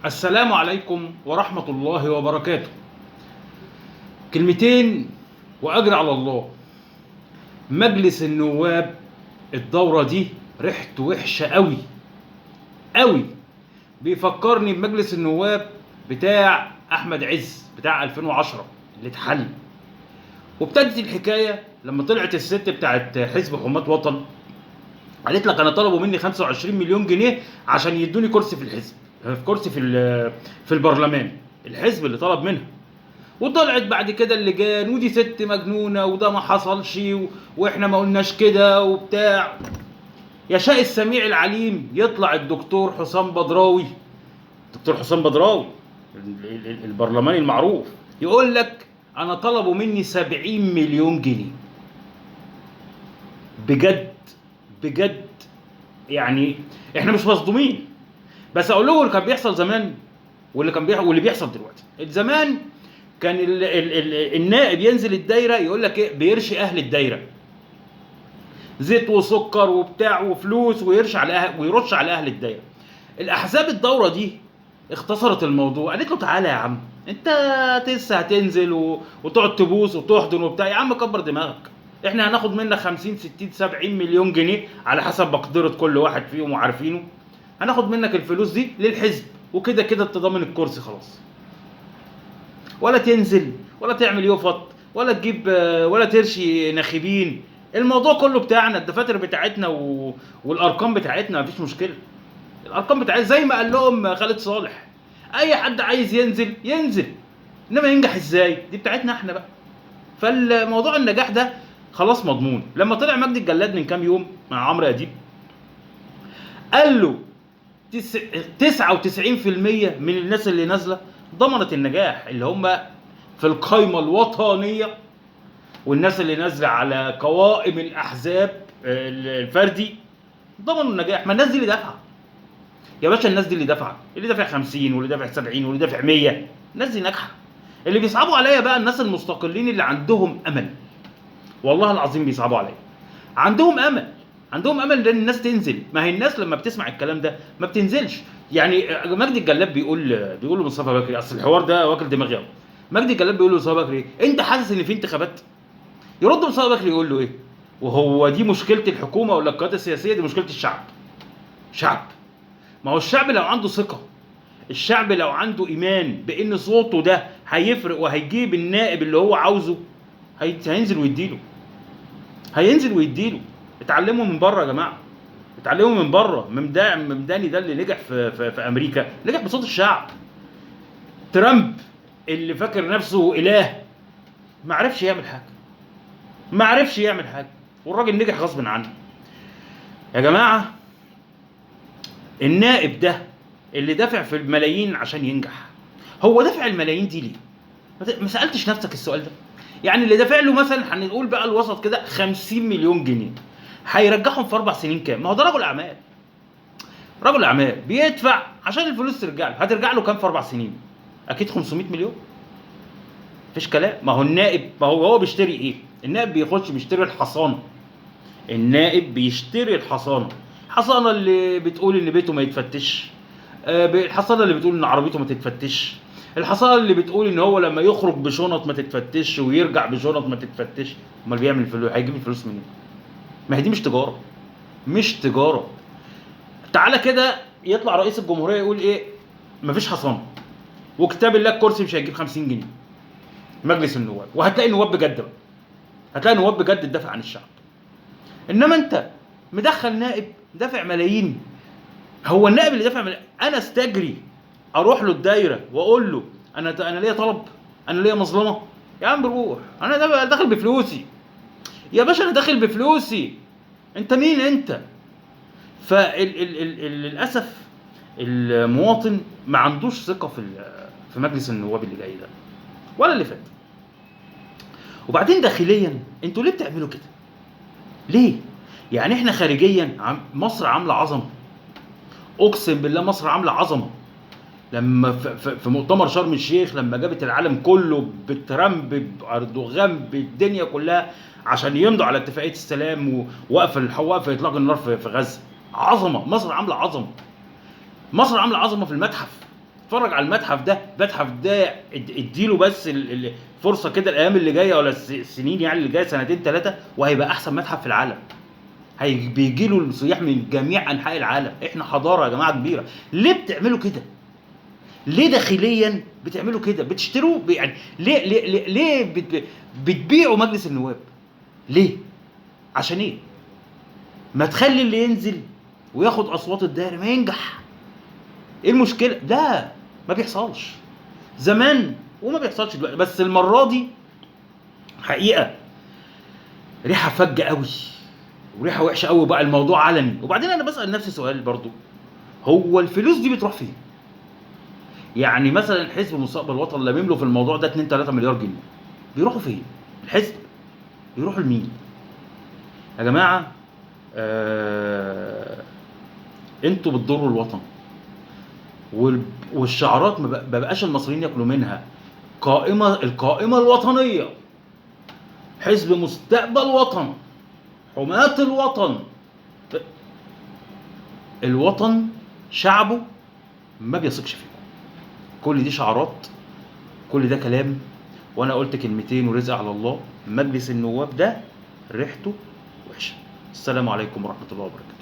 السلام عليكم ورحمة الله وبركاته. كلمتين وأجر على الله. مجلس النواب الدورة دي ريحته وحشة قوي قوي، بيفكرني بمجلس النواب بتاع أحمد عز بتاع 2010 اللي اتحل. وابتدت الحكاية لما طلعت الست بتاعت حزب حماة وطن قالت لك أنا طلبوا مني 25 مليون جنيه عشان يدوني كرسي في الحزب، في كرسي في البرلمان، الحزب اللي طلب منها. وطلعت بعد كده اللجان ودي ست مجنونة وده ما حصلش واحنا ما قلناش كده وبتاع. يشاء السميع العليم يطلع الدكتور حسام بدراوي، الدكتور حسام بدراوي البرلماني المعروف، يقول لك انا طلبوا مني 70 مليون جنيه. بجد بجد يعني احنا مش مصدومين، بس اقول لكم اللي كان بيحصل زمان واللي كان بيحصل واللي بيحصل دلوقتي. زمان كان ال ال ال النائب ينزل الدايرة يقول لك ايه، بيرشي اهل الدايرة زيت وسكر وبتاع وفلوس، ويرش على أهل ويرش على اهل الدايرة. الاحزاب الدورة دي اختصرت الموضوع، قالت له تعالى يا عم انت لسه هتنزل وتقعد تبوس وتحضن وبتاع، يا عم كبر دماغك، احنا هناخد منك 50 60 70 مليون جنيه على حسب مقدره كل واحد فيهم وعارفينه، هناخد منك الفلوس دي للحزب وكده كده انت ضامن الكرسي خلاص، ولا تنزل ولا تعمل يفط ولا تجيب ولا ترشي ناخبين، الموضوع كله بتاعنا، الدفاتر بتاعتنا والارقام بتاعتنا، مفيش مشكلة. الارقام بتاعتنا زي ما قال لهم خالد صالح، اي حد عايز ينزل ينزل، انما ينجح ازاي دي بتاعتنا احنا بقى. فالموضوع النجاح ده خلاص مضمون. لما طلع مجدي الجلاد من كام يوم مع عمرو اديب قال له 99% من الناس اللي نازله ضمنت النجاح، اللي هم في القايمة الوطنية والناس اللي نازله على قوائم الاحزاب الفردي ضمنوا النجاح. ما الناس دي اللي دافعه يا باشا، الناس دي اللي دافعه، اللي دافع 50 واللي دافع 70 واللي دافع 100، الناس دي ناجحة. اللي بيصعبوا عليا بقى الناس المستقلين اللي عندهم امل، والله العظيم بيصعبوا عليا، عندهم امل، عندهم امل لان الناس تنزل. ما هي الناس لما بتسمع الكلام ده ما بتنزلش. يعني مجدي الجلاد بيقول لمصطفى بكري، اصل الحوار ده واكل دماغي قوي. مجدي الجلاد بيقول لمصطفى بكري انت حاسس ان في انتخابات؟ يرد مصطفى بكري يقول له ايه؟ وهو دي مشكلة الحكومة ولا القيادة السياسية؟ دي مشكلة الشعب. شعب، ما هو الشعب لو عنده ثقة، الشعب لو عنده ايمان بان صوته ده هيفرق وهيجيب النائب اللي هو عاوزه، هينزل ويديله، هينزل ويديله. اتعلموا من بره يا جماعة، اتعلموا من بره. ممداني ده اللي نجح في امريكا، نجح بصوت الشعب. ترامب اللي فاكر نفسه اله ما عرفش يعمل حاجة، ما عرفش يعمل حاجة، والراجل نجح غصب عنه. يا جماعة النائب ده اللي دافع في الملايين عشان ينجح، هو دافع الملايين دي ليه؟ ما سالتش نفسك السؤال ده؟ يعني اللي دافع له مثلا هنقول بقى الوسط كده 50 مليون جنيه، هيرجعهم في 4 سنين كام؟ ما هو ده رجل اعمال، رجل اعمال بيدفع عشان الفلوس ترجع له. هترجع له كام في 4 سنين؟ اكيد 500 مليون، مفيش كلام. ما هو النائب، ما هو بيشتري ايه؟ النائب بيخش بيشتري الحصانة، النائب بيشتري الحصانة، الحصانة اللي بتقول ان بيته ما يتفتش، الحصانة اللي بتقول ان عربيته ما تتفتش، الحصانة اللي بتقول ان هو لما يخرج بشنط ما تتفتش ويرجع بشنط ما تتفتش. امال بيعمل الفلوس، هيجيب الفلوس منين؟ ما هي دي مش تجارة، مش تجارة. تعالى كده يطلع رئيس الجمهورية يقول ايه؟ مفيش حصانه، وكتاب الله الكرسي مش هيجيب 50 جنيه مجلس النواب. وهتلاقي النواب بجد بقى، هتلاقي النواب بجد تدافع عن الشعب. انما انت مدخل نائب دافع ملايين، هو النائب اللي دافع ملايين انا استجري اروح له الدايرة واقول له انا ليا طلب، انا ليا مظلمة؟ يا عم روح، انا داخل بفلوسي يا باشا، انا داخل بفلوسي، انت مين انت؟ فللاسف المواطن ما عندوش ثقة في مجلس النواب اللي جاي ده ولا اللي فات. وبعدين داخليا انتوا ليه بتعملوا كده؟ ليه؟ يعني احنا خارجيا مصر عامله عظمه، اقسم بالله مصر عامله عظمه. لما في مؤتمر شرم الشيخ لما جابت العالم كله بترامب باردوغان بالدنيا كلها عشان يمضوا على اتفاقية السلام ووقف اطلاق النار في غزة، عظمه، مصر عامله عظمه. مصر عامله عظمه في المتحف. اتفرج على المتحف ده، المتحف ده اديله بس الفرصة كده الايام اللي جاية ولا السنين يعني اللي جاية، سنتين ثلاثة، وهيبقى احسن متحف في العالم. بيجي له السياح من جميع انحاء العالم. احنا حضارة يا جماعة كبيرة، ليه بتعملوا كده؟ ليه داخليا بتعملوا كده؟ بتشتروا يعني ليه ليه ليه بتبيعوا مجلس النواب؟ ليه؟ عشان ايه؟ ما تخلي اللي ينزل وياخد اصوات الدائرة ما ينجح. ايه المشكلة؟ ده ما بيحصلش زمان وما بيحصلش دلوقتي، بس المرة دي حقيقة ريحه فجه قوي وريحه وحشة قوي، بقى الموضوع علني. وبعدين انا بسال نفسي سؤال برضو، هو الفلوس دي بتروح فين؟ يعني مثلا حزب مستقبل الوطن لمم له في الموضوع ده 2-3 مليار جنيه، بيروحوا فين؟ الحزب بيروحوا لمين؟ يا جماعة انتوا بتضروا الوطن، والشعارات ما بقاش المصريين ياكلوا منها. القائمة الوطنية، حزب مستقبل وطن، حماة الوطن، الوطن شعبه ما بيثقش فيكم. كل دي شعارات، كل ده كلام، وانا قلت كلمتين ورزق على الله. مجلس النواب ده ريحته وحشة. السلام عليكم ورحمة الله وبركاته.